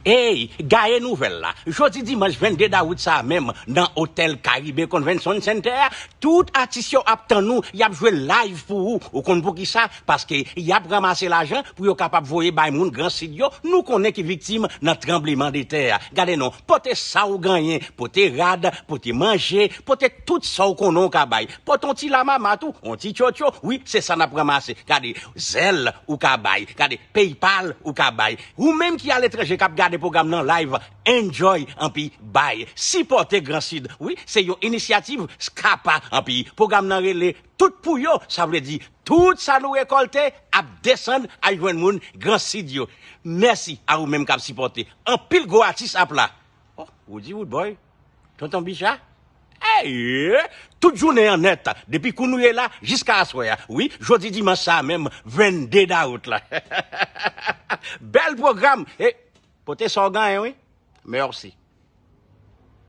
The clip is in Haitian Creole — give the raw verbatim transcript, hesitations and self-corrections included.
Ey, gaye nouvèl la. Jodi dimanch vennde dawout sa a menm, nan Otèl Karibe Convention Center a, tout atis yo ap tann ou, y ap jwe live pou ou. Ou konn poukisa? Paske y ap ranmase lajan pou yo kapab voye bay moun Gran Sid yo, nou konnen ki viktim nan tranbleman de tè a. Gade non, pote sa ou genyen, pote rad, pote manje, pote tout sa ou konnen ou ka bay. Pote yon ti lamama tou, yon ti tchotcho, wi, se sa n ap ranmase. Gade, Zelle ou ka bay, gade, PayPal ou ka bay. Ou menm ki aletranje k ap gade pwogram nan live, enjoy anpi bay. Sipòte Gran Sid. Wi, se yon inisyativ Skapa anpi pwogram nan rele Tout pou yo. Sa vle di, tout sa nou rekòlte ap desann al jwenn moun Gran Sid yo. Mèsi a ou menm k ap sipòte. Anpil gwo atis ap la. Oh, Roody Roodboy, Tonton Bicha. Ey! Tout jounen an nèt, depi kounye la jiska aswè a. Wi, jodi dimanch sa a menm, vennde dawout la. Bèl pwogram. E pote sa w genyen, wi. Mèsi.